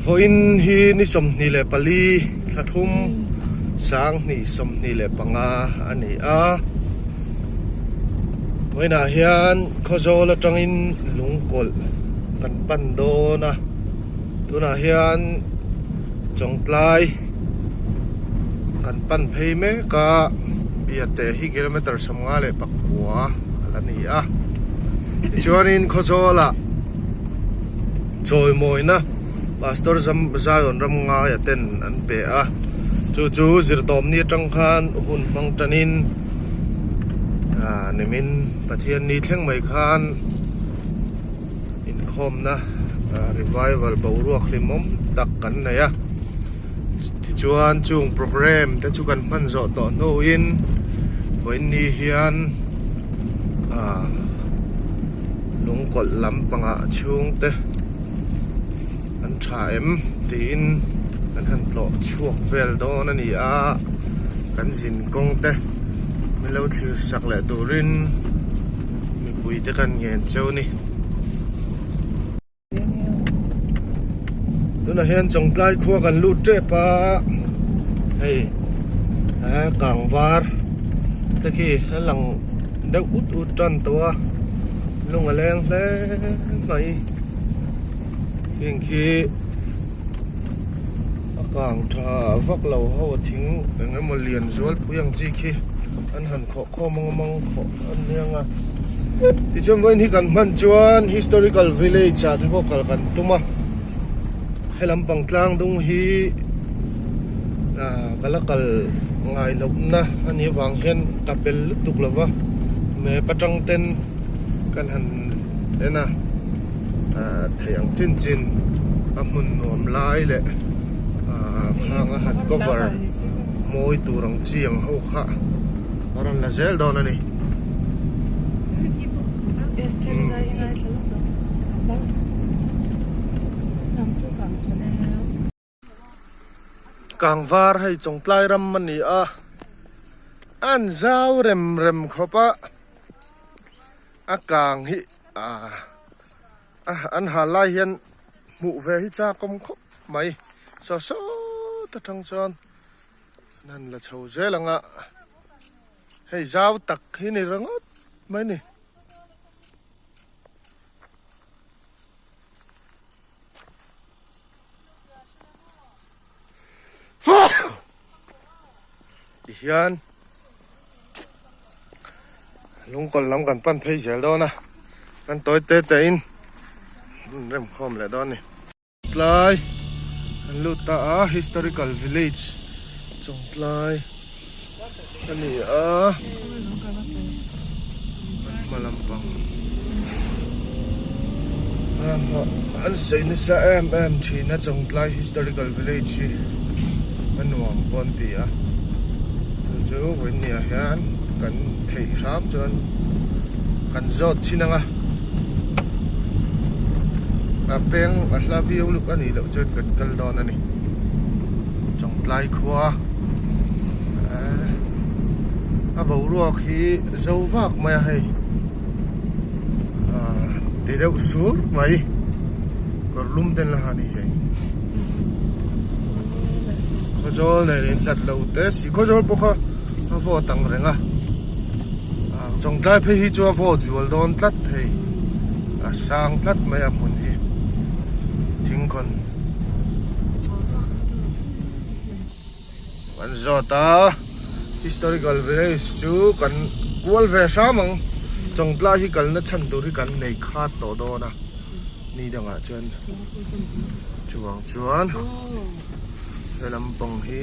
Vawiin hi ni 24 thla thum 2025 a ni a. Vawiinah hian Khawzawl atangin lungkawlh kan pan dawn a. Tunah hian Chawngtlai kan pan phei mek a, Biate hi kilometer 59 a la ni a. Tichuanin Khawzawlah chawimawina Pastor Zion Ramngaia ten an pe a, chu chu zirtawmni atang khan hun hmang tanin nimin Pathianni thleng mai khan inkhawmna revival boruak hlimawm tak kan nei a. Tichuan chung programme te chu kan hman zawh tawh hnuin vawiinni hian ah lungkawlh lampangah chhungte an tha em tiin kan han tlawh chhuak vel dawn a ni a kan zin kawng te min lo thlir sak leh turin mipui te kan ngen cheu a ni. Tunah hian Chawngtlai khua kan lut tep a, hei eh kang var te khi a lang deuh ut ut tan tawh a, lung a leng hle mai heng khi a kang tha vak lo ho a thing eng emaw lian zual pui ang chi khi an han khawh khawm ang a mang khawh an hniang a tichuan vawiin hi kan hman chuan historical village ah te pawh kal kan tum a he lampang tlang dung hi ah ka la kal ngai loh na a nih avang hian ka pel lutuk lo va map atang ten kan han en a ah theih ang chin chin a hmun nuam lai leh ah khang a han cover mawi tur ang chi ang ho kha. A rawn la zel dawn a ni. Kangvar hei Chawngtlai ram a ni a, an zau rem rem khawp a, a kang hi ah an hal lai hian hmuh ve hi chakawm khawp mai saw sawt atang chuan. An han la chho zel ang a, hei zau tak hi ni ringawt mai a ni. Tihian lungkawlh lam kan pan phei zel dawn a, kan tawi te te in remkhawm leh dawn a ni. Tlai an lut ta a historical village Chawngtlai a ni a an hma lampang an sawi nasa em em thin a Chawngtlai historical village hi a nuam pawh an ti a chu chu vawiinniah hian kan theih hram chuan kan zawt thin ang a. A peng a hla viau luk a nih loh chuan kan kal dawn a ni Chawngtlai khua eh a boruak hi zo vak mai a hei ah ti deuh sur mai kawr lum ten la ha ni hei Khawzawl nen in hlat lo te si Khawzawl pawh kha a vawt ang reng a. Chawngtlai phei hi chu a vawt zual dawn tlat thei a sang tlat mai a hmun hi thingkhawn kan zawt a historical village chu kan kual ve hram ang Chawngtlai hi kalna chhan tur hi kan nei khat tawh dawn a ni dangah chuan chuvang chuan he lampang hi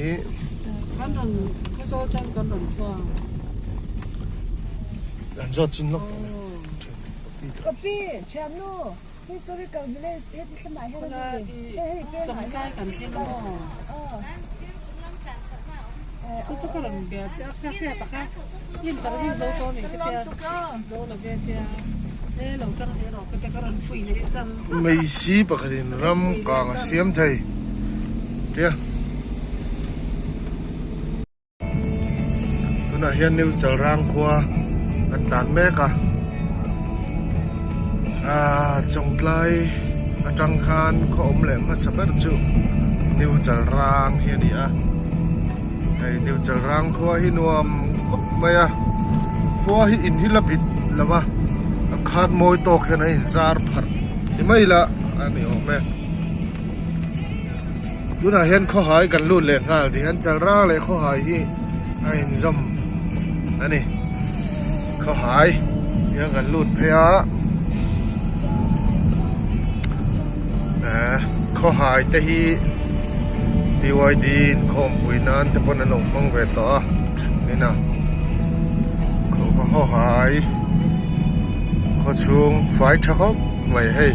an zawt chin lawk tawh Kapi thiannu historical village he ti thlamah hian a ni hei hei Chawngtlai kan thleng a maw chu chu ka rawn bia che a kha hriat a kha interview zo tawh a ni ka tia zo lo ve tia he lo tang hle rawh ka tia ka rawn fui leh chal chal a. Meisi pakhatin ram kang a siam thei tia. Tunah hian New Chalrang khua kan tlan mek a, aaa Chawngtlai. Atang khan khaw awm leh hmasa ber chu New Chalrang hi a ni a. Hei New Chalrang khua hi nuam khawp mai a. Khua hi in hi la bit lo a, a khat mawi tawk hian a inzar pharh ni mai la a ni awm e. Tunah hian khawhai kan lut leh nghal ti hian Chalrang leh khawhai hi a inzawm a ni. Khawhai hian kan lut phei a eh khawhai te hi BYD inkhawmpui nan te pawn an lo hmang ve tawh a ina khawhai khaw chhung fai tha khawp mai hei.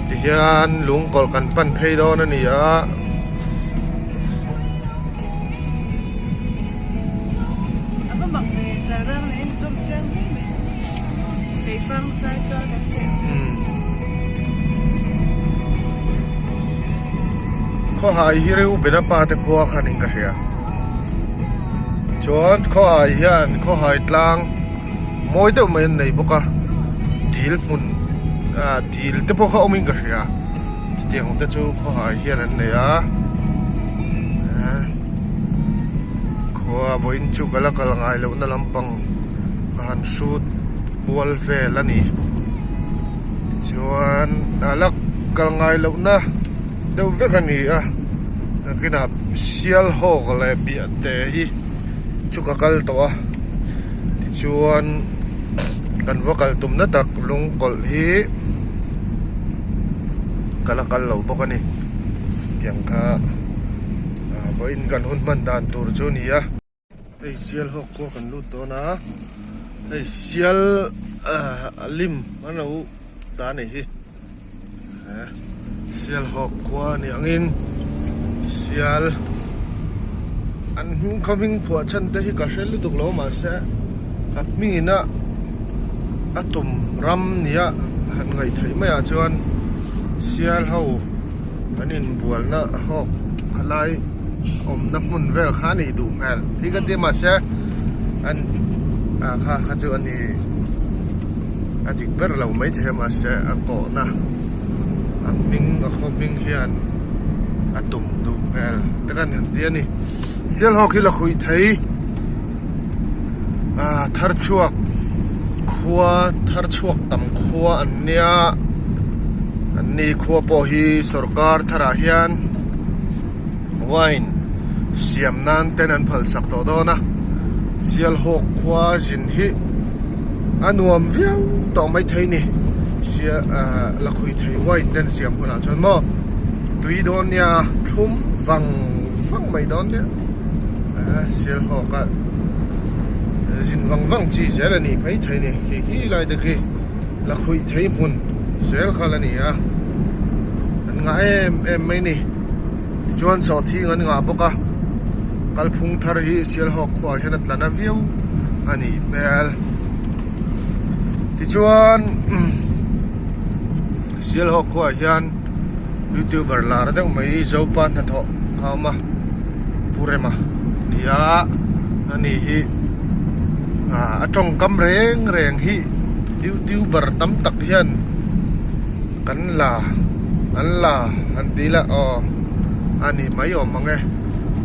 Tihian lungkawlh kan pan phei dawn a ni a. Khawhai hi Reuben-a pa te khua khan in ka hria. Chuan khawhai hian khawhai tlang mawi deuh mai an nei bawk a dil hmun ah dil te pawh kha awmin ka hria chutiang te chu khawhai hian an nei a khua vawiin chu ka la kal ngai lohna lampang ka han hrut kual vel a ni tichuan a la kal ngai lohna deuh vek a ni a nakinah sial hawk leh biah te hi chu ka kal tawh a tichuan kan va kal tumna tak lungkawlh hi ka la kal lo bawk a ni tiang kha vawiin kan hun hman dan tur chu a ni a. Hei sial hawk kua kan lut dawn a hei sial a lim a lo ta a nih hi sial hawk khua a nih angin sial an hming khaw hming phuah chhan te hi ka hre lutuk lo mahse a hming ina a tum ram nia han ngaih theih maiah chuan sial ho an inbualna hawk khalai awmna hmun vel kha a nih duh hmel hi ka ti mahse an ah kha kha chu a ni a dik ber lo maithei a mahse a kawhna a hming a khaw hming hian a tum duh hmel te kan han ti a ni Sialhawk hi la khuih thei ah thar chhuak khua thar chhuak tam khua an nia an ni khua pawh hi sawrkar tharah hian. Wine siam nan ten an phal sak tawh dawn a Sialhawk khua zin hi a nuam viau tawh maithei ni sia ah la khui thei wine ten siam hunah chuan maw tui dawn nia thlum vang vang mai dawn nia ah Sialhawk a zin vang vang chi zel a nih maithei ni khi khi lai te khi la khuih thei hmun zel kha la ni a an ngah em em mai ni tichuan sawhthing an ngah bawk a kalphung thar hi Sialhawk khuaah hian a tla na viau a nih hmel tichuan Sialhawk khuaah hian youtuber lar deuh mai Zopa hnathawh a awm a Pu Rema ni a ani hi ah a tawngkam reng reng hi youtuber tam tak hian kan la an la han tih lah aw a ni mai awm ang e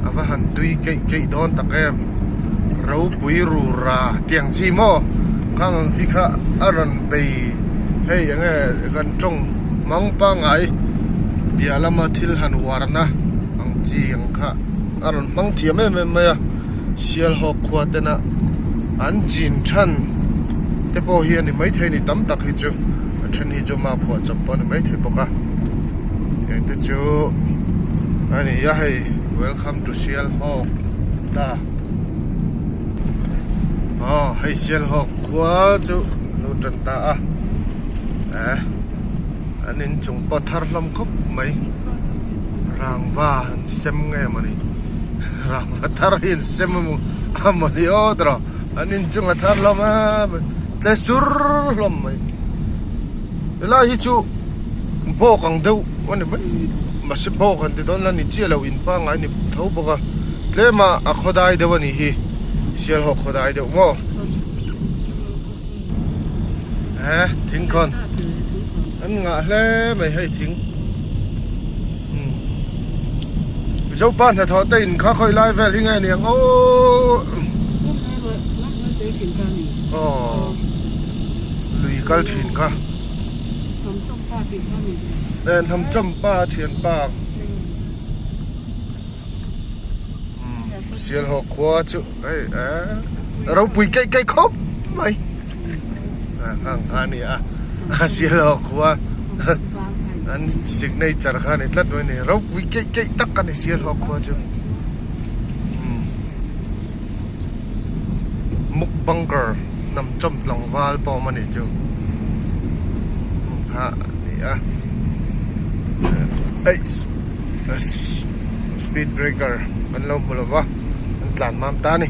a va han tui keih keih dawn tak em ropui rura tiang chi maw khang ang chi kha a rawn bei hei eng nge kan tawng mang pangngai piah lama thil han uarna ang chi ang kha a rawn hmang thiam em em mai a Sialhawk khua tena an chin than te pawh hi a ni maithei a ni tam tak hi chu a then hi chu mah phuah chawp pawh a ni maithei bawk a heng te chu a ni a hei welcome to Sialhawk ta aw hei Sialhawk khua chu lo tan ta a eh an inchung pawh thar hlawm khawp mai rangva an sem nge mawni rangva thar hi an sem a mawni aw tawh an inchung a thar hlawm a tle sur hlawm mai helai hi chu bawk ang deuh a ni mai mahse bawk han ti dawn la ni chiah lo in pangngai ni tho bawk a tlem a a khawdai deuh a nih hi Sialhawk khawdai deuh maw. Ehe thingkhawn an ngah hle mai hei thing Mizopa hnathawh te in kha khawi lai vel hi nge niang aw aw lui kal thin kha hnam chawmpa thianpa Sialhawk khua chu hei eh ropui keih keih khawp mai hang kha a ni a a Sialhawk khua an signature kha a ni tlat mai a ni ropui keih keih tak a ni Sialhawk khua chu muk bunker hnam chawm tlangval pawh a awm a ni chu kha a ni a eih. Speed breaker kan lo hmu lova an tlan mam ta a ni.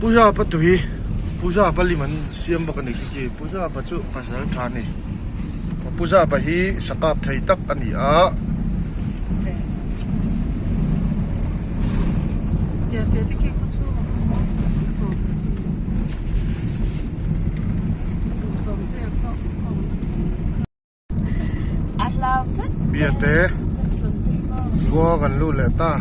Puja patui. Pu Zapa lim an siam bawk a ni khi khi Pu Zapa chu pasal tha a ni Pu Zapa hi sakap thei tak a ni a. Biate khua kan lut leh ta.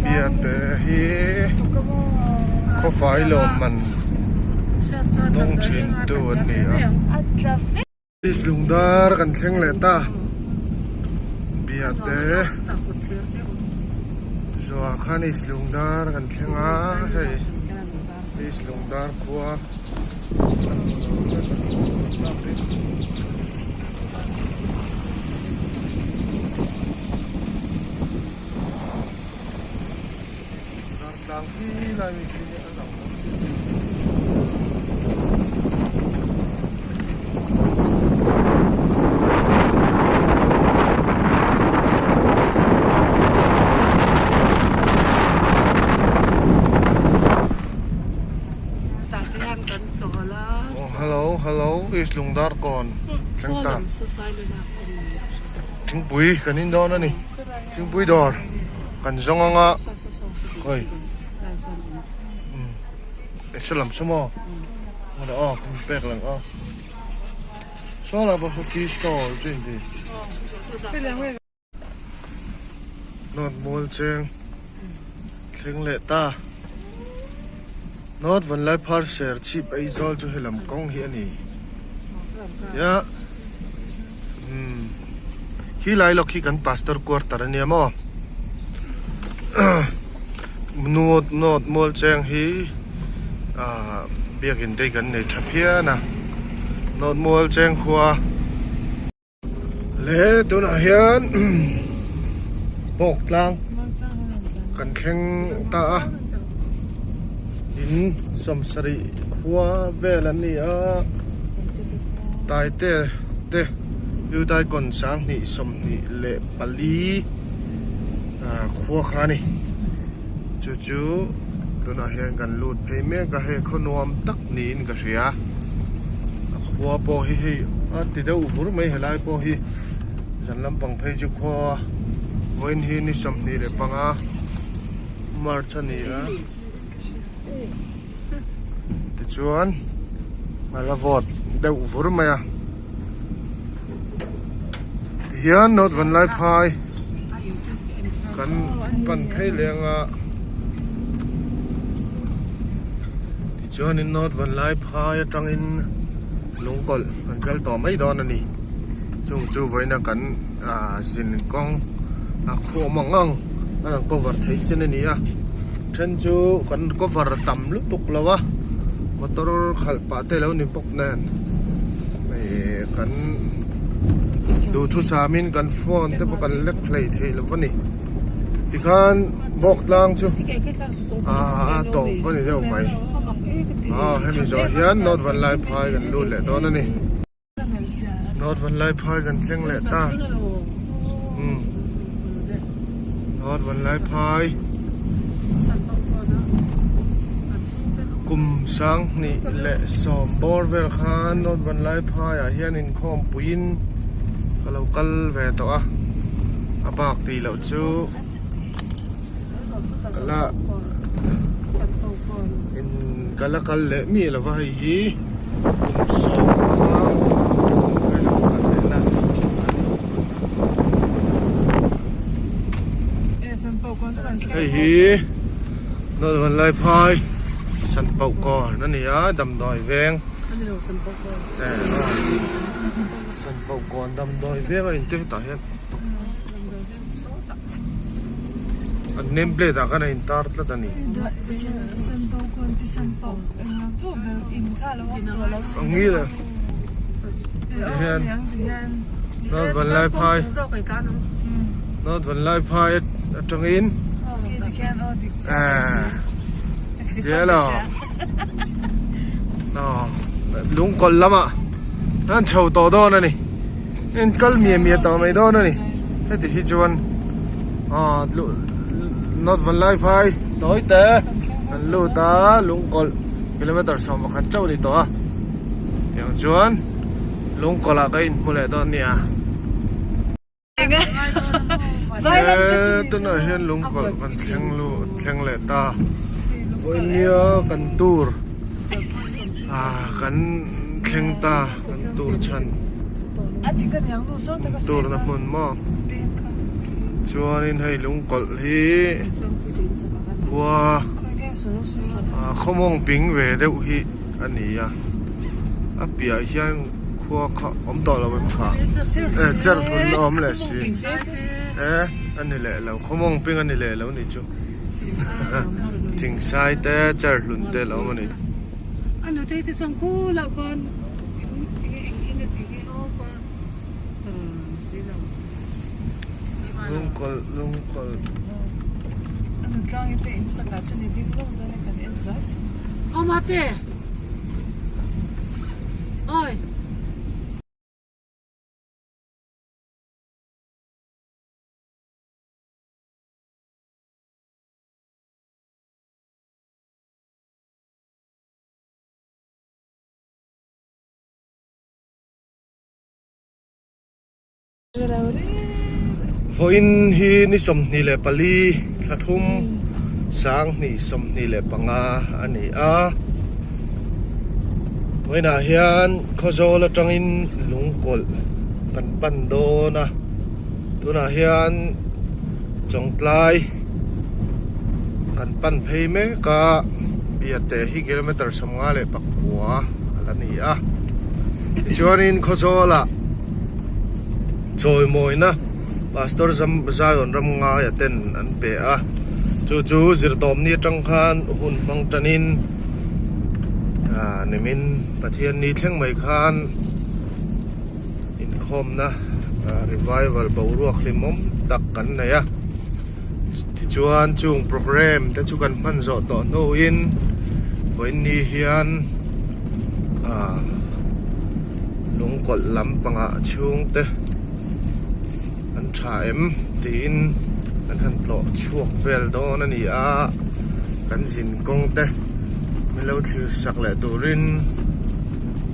Biate hi khawfai lawmman dawng thin tu an ni a. Lungdar kan thleng leh ta Biate Zawhah khan East Lungdar kan thleng a hei East Lungdar khua Tlang hi lai mi khi a lang lo. Hello hello East Lungdar kawn thleng ta thingpui kan in dawn a ni thingpui dawr kan zawng anga Oi. Salam sama. Ada ah, pek lang ah. Salah ba tea stall chin ti. Not mual cheng thleng leh ta. Not van lai phar ser chip ei zawl chu helam kawng hi ani. Ya. Umm khi lai lawk hi kan pastor quarter ania maw nuat nawt mual cheng hi ah biakin te kan nei tha phian a nawt mual cheng khua le tunah hian bawk tlang kan thleng ta a in sawmsarih khua vel an ni a. Taite te Udaikon 2024 khua kha a ni. Chu chu tunah hian kan lut phei mek a hei khaw nuam tak niin ka hria. A khua pawh hi hei a ti deuh vur mai helai pawh hi zan lampang phei chu khua vawiin hi ni 25 March a ni a. Tichuan a la vawt deuh vur mai a tihian North Vanlaiphai kan pan phei leng a tichuanin North Vanlaiphai atangin lungkawlh kan kal tawh mai dawn a ni chung chu vawiina kan ah zin kawng a khuam ang ang a lang cover theih chin a ni a. Then chu kan cover tam lutuk lo a motor khalh pah te lo ni bawk nen ih kan duhthusam in kan phone te pawh kan lek hlei thei lo a ni tikhan bawk tlang chu ah a tawp a ni deuh mai ah hemi zawh hian North Vanlaiphai kan lut leh dawn a ni. North Vanlaiphai kan thleng leh ta. Umm North Vanlaiphai kum sanghnih leh sawm bawr vel khan North Vanlaiphai ah hian inkhawm puiin ka lo kal ve tawh a, a bak tih loh chu ka la in ka la kal leh miah lo va hei hi kum sawm hma vel a kal leh na hei hi Nawlvanlaiphai Sanpauhkawn a ni a damdawi veng Sanpauhkawn damdawi veng a inte hetah hian. An name plate ah khan a intar tlat a ni. Ang ngil a tihian North Vanlaiphai North Vanlaiphai atangin eh tia lo lungkawlh lamah an chho tawh dawn a ni. En kal miah miah tawh mai dawn a ni heti hi chuan aw North Vanlaiphai tawi te an lut a lungkawlh kilometer 11 chauh a ni tawh a tiang chuan lungkawlh ah ka inhmu leh dawn nia he tunah hian lungkawlh kan thleng lut thleng leh ta vawinia kan tour ah kan thleng ta kan tur chhan turna hmun maw chuanin hei lungkawlh hi khua ah khawmawng ping ve deuh hi a ni a a piah hian khua kha awm tawh lo em kha eh cher hlun a awm leh si eh a ni leh lo khawmawng ping a ni leh lo a nih chu thingsai te cher hlun te a lo awm a ni. A nute te chuan khu lah khan enge eng in a ti nge aw ka si lo. Lungkawlh lungkawlh. A nu tlang in te in sak ah chuan i ding lawk dawn a kan en zuai che. Aw mate. Oi. Vawiin hi ni 24 thla thum sanghnih 25 a ni a. Vawiinah hian Khawzawl atangin Lungkawlh kan pan dawn a. Tunah hian Chawngtlai kan pan phei mek a Biate hi kilometer 54 a la ni a tichuanin Khawzawlah chawimawina Pastor Zion Ramngaia ten an pe a chu chu zirtawmni atang khan hun hmang tanin nimin Pathianni thleng mai khan. Inkhawmna revival boruak hlimawm tak kan nei a, tichuan chung programme te chu kan hman zawh tawh hnuin vawiinni hian ah lungkawlh lampangah chhungte an tha em tiin kan han tlawh chhuak vel dawn a ni a, kan zin kawng te min lo thlir sak leh turin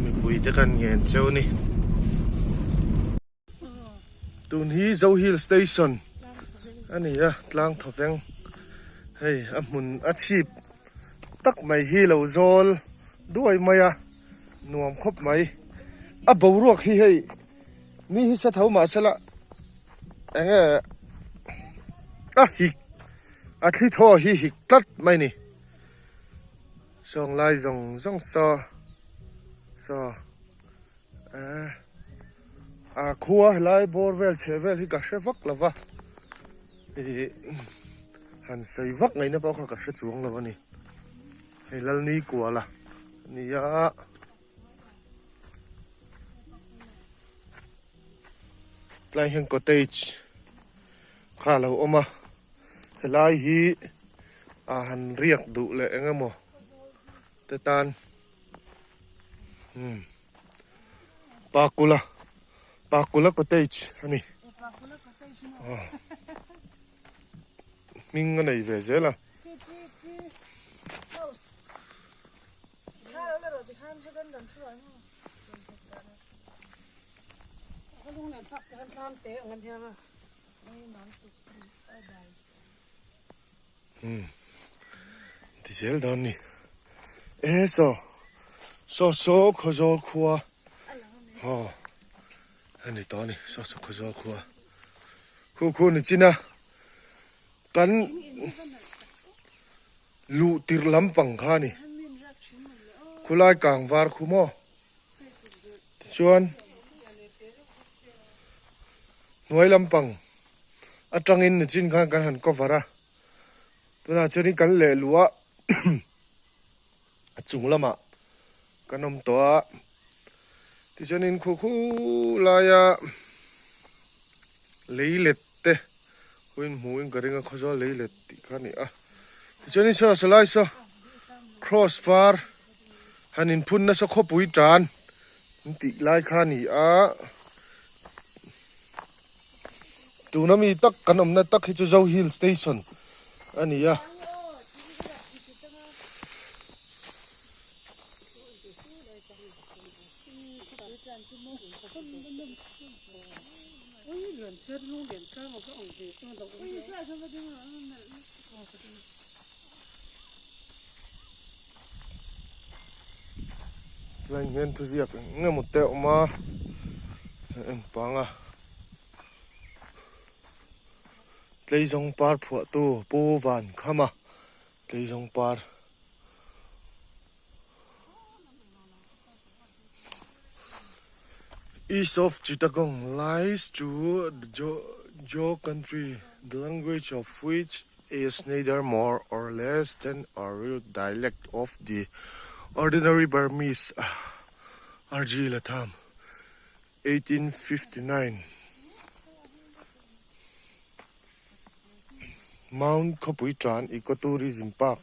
mipui te kan ngen cheu a ni. Tun hi Zo Hill Station a ni a, tlang thawveng hei a hmun a chhip tak mai hi lo zawl duai mai a, nuam khawp mai. A boruak hi hei. Ni hi sa tho mah sela eng nge a hik a thli thaw hi hik tlat mai ni sawng lai zawng zawng saw saw eh a khua helai bawr vel chheh vel hi ka hre vak lo va ih han sawi vak ngaihna pawh kha ka hre chuang lo a ni hei Lalni kuala a ni a. Tlai hian cottage kha a lo awm a helai hi a han riak duh leh eng emaw te tan umm pa kula. Pakula cottage a ni. Hming a nei ve zel a. Umm ti zel dawn ni e saw saw saw Khawzawl khua aw a ni tawh a ni saw saw Khawzawl khua khu khu ni chin a kan luh tirh lampang kha a ni khulai kang var khu maw tichuan hnuai lampang atangin nichin khan kan han cover a tunah chuanin kan leh luh a a chung lamah kan awm tawh a tichuanin khu khu laia lei let te huin hmuhin ka ring a khawzawl lei let tih kha a ni a tichuanin saw sawlai saw cross var han inphun nasa khawpui tan an tih lai kha a ni a. Tuna mi tak kan awmna tak hi chu Zo Hill Station a ni a. Tlaiah hian thuziak eng emaw te a awm a en pang a Tleizawng par phuahtu Pu Vankhama Tleizawng par East of Chittagong lies to the Jo country the language of which is neither more or less than a rude dialect of the ordinary Burmese R.G. Latham 1859 Mount Khawpuitran Ecotourism Park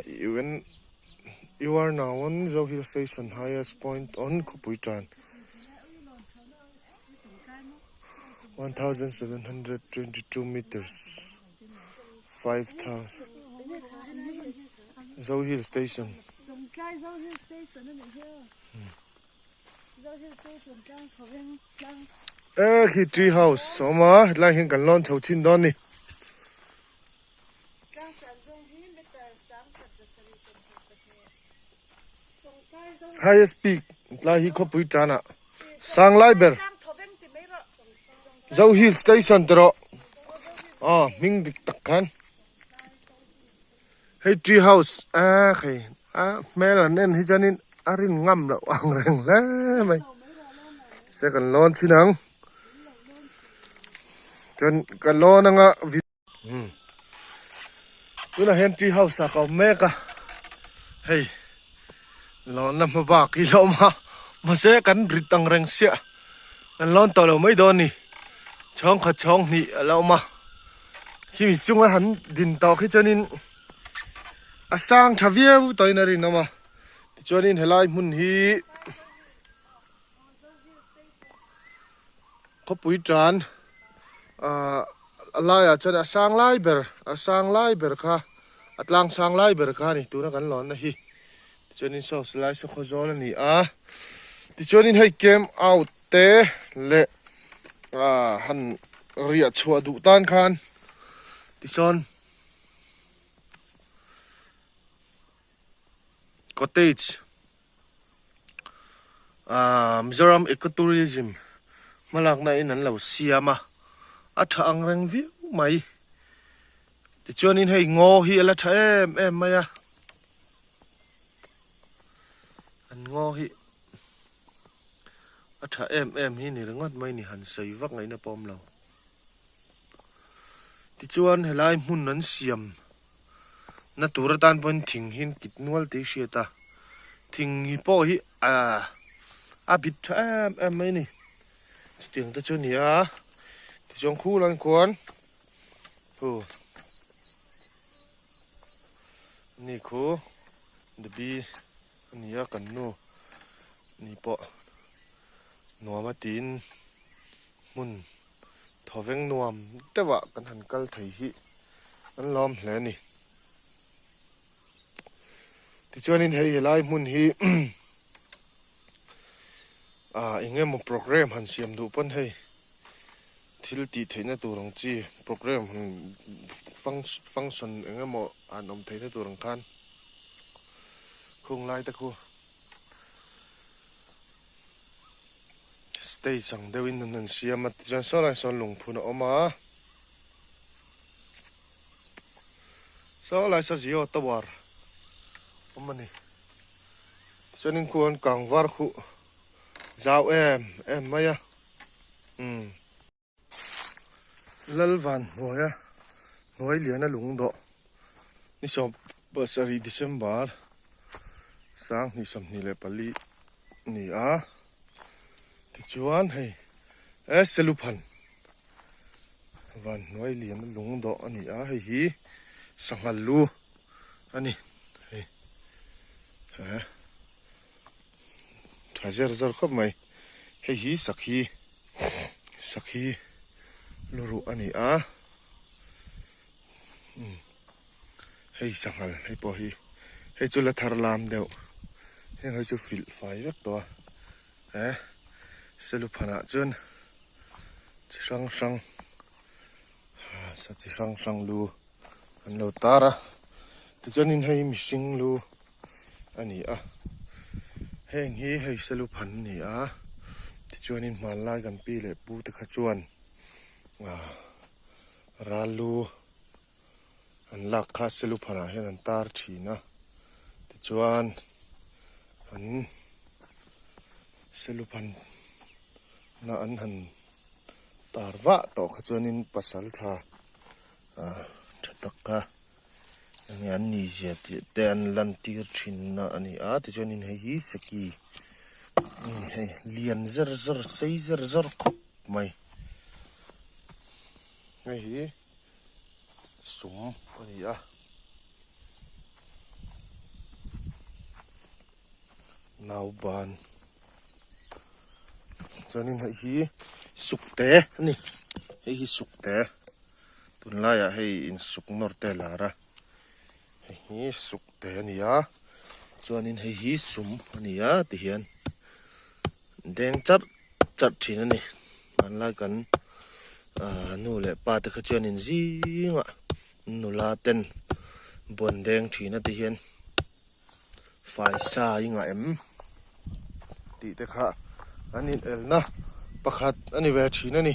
Even you are now on Zo Hill Station highest point on Khawpuitran 1722 meters 5000 Zo Hill Station e khi tree house a awm a hetlai hian kan lawn chho chhin dawn a ni. Highest peak tlai hi khawpui tanah Sanglai ber Zo Hill Station te rawh aw hming dik tak khan hei tree house a khei a hmel an en hi chuanin a rin ngam loh ang reng hle mai se kan lawn chin ang chuan ka lawn anga umm tunah hian tree house ah ka awm mek a hei lawnna hma bak hi la awm a mahse kan rit ang reng siah kan lawn tawh lo mai dawn a ni chhawng khat chhawng hnih a la awm a khimi chunga han din tawh khi chuanin a sang tha viau tawhin a rinawm a tichuanin helai hmun hi Khawpui tan ahh a laiah chuan a sang lai ber a sang lai ber kha a tlang sang lai ber kha a ni tuna kan lawnna hi tichuanin saw silai saw khaw zawl a ni a tichuanin hei camp out te leh ahh han riah chhuah duh tan khan tisawn. Cottage ahh Mizoram Eco Tourism hmalakna in an lo siam a a tha ang reng viau mai tichuanin hei ngaw hi a la tha em em mai a an ngaw hi a tha em em hi ni ringawt mai ni han sawi vak ngaihna pawh a awm lo tichuan helai hmun an siam. Na tur atan pawhin thing hi an kit nual tih a hriat a thing hi pawh hi ahh a bit tha em em mai a ni chutiang te chu a ni a tichuan khu lan khuan hu ni khu the bee a ni a kan nu ni pawh. Nuam a tiin hmun thawveng nuam deuhah kan han kal thei hi an lawm hle a ni. Tichuanin hei helai hmun hi ah eng emaw program han siam duh pawn hei thil tih theihna tur ang chi program function eng emaw han awm theihna tur ang khan khung lai te khu stage ang deuhin an han siam a tichuan saw lai sawn lungphun a awm a saw lai saw Jio tower awm a ni tichuanin khuan kangvar khuh zau em em mai a umm. Lalvan hnuaia hnuai liana lung dawh ni sawm pasarih December sanghnih 24 ni a tichuan hei e Seluphan van hnuai liana lung dawh a ni a hei hi sanghal lu a ni hei he tha zer zawr khawp mai hei hi sakhi. Sakhi luruh a ni a, umm hei sanghal hei pawh hi hei chu la thar lam deuh heng hi chu filh fai vek tawh a he seluphanah chuan chi hrang hrang sa chi hrang hrang lu an lo tar a tichuanin hei mihring lu a ni a heng hi hei seluphan a ni a tichuanin hmanlai kan pi leh pu te kha chuan ah ral lu an lak kha seluphan ah hian an tar thin a tichuan an seluphan na an han tar vah tawh kha chuanin pasal tha ah tha tak kha. Enge an ni zia tih te an lan tir thin na a ni a tichuanin hei hi seki hei lian zer zer sei zer zer khawp mai hei hi sum a ni a nauban chuanin hei hi sukte a ni hei hi sukte. Tunlaiah hei insuk nawr te a lar a, hei hi suk te a ni a, chuanin hei hi sum a ni a tihian deng charh charh thin a ni hmanlai kan ahh nu leh pa te kha chuanin zingah nula ten buan deng thin a tihian faisa i ngah em tih te kha an in elna pakhat a ni ve thin a ni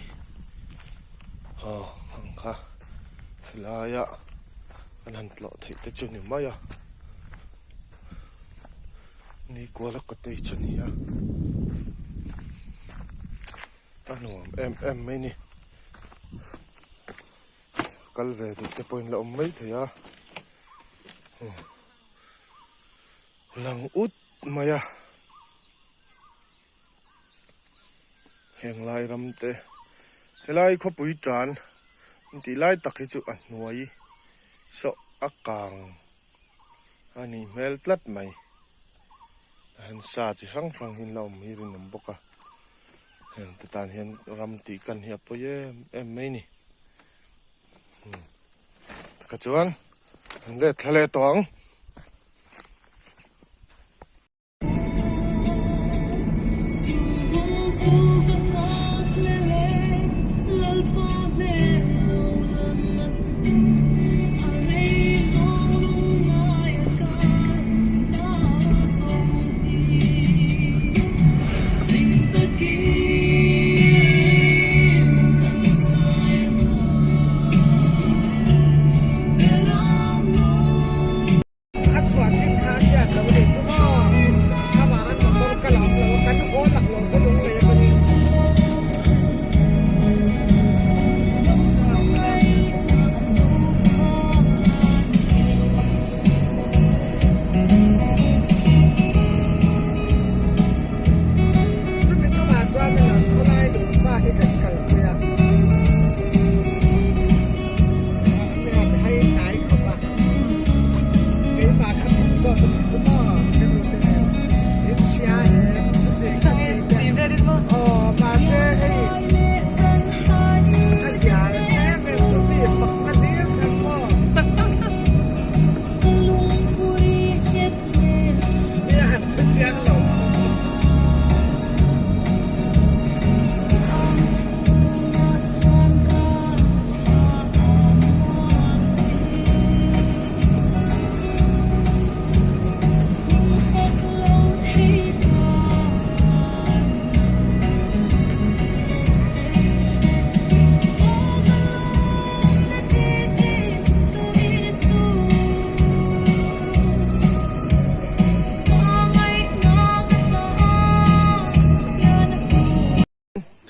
aw ang kha helaia an han tlawh theih te chu ni mai a ni kuala cottage a ni a a nuam em em mai a ni kal ve duh te pawhin la awm mai thei a. Lang ut mai a heng lai ram te helai khawpui tan an tih lai tak hi chu a hnuai saw a kang a nih hmel tlat mai a han sa chi hrang hrang hi an la awm hi rinawm bawk a heng te tan hian ram tih kan hi a pawi em em mai a ni. Taka chuan an let thla leh tawh ang.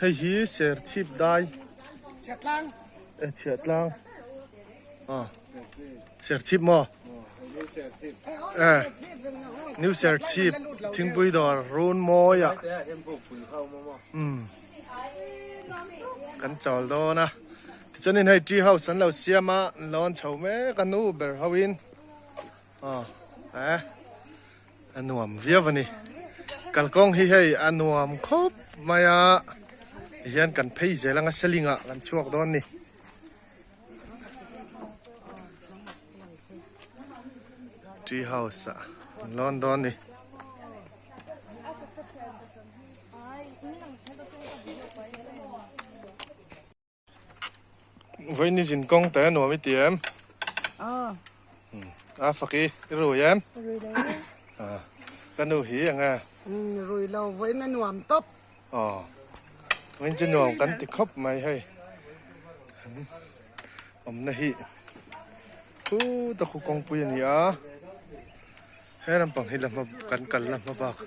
Hei hi Serchhip dai e chhiahtlang ah Serchhip maw e New Serchhip thingpui dawr run mawi ah umm kan chawl dawn a tichuanin hei tea house an lo siam a an lawn chho mek a nu ber ho in aw eh. A nuam viau a ni. Kalkawng hi hei a nuam khawp mai a, tihian kan phei zel anga seling ah kan chhuak dawn ni. Tree house ah kan lawn dawn ni. Vawiin i zin kawng te nuam i ti em? A fak i i rui em? Rui lo. Ka nu hi eng e? Rui lo vawiin a nuam tawp. Aw. Vawiin chu nuam kan ti khawp mai hei. Awmna hi chu ta khu kawngpui a ni a. He lampang hi la hma kan kal la hma bak.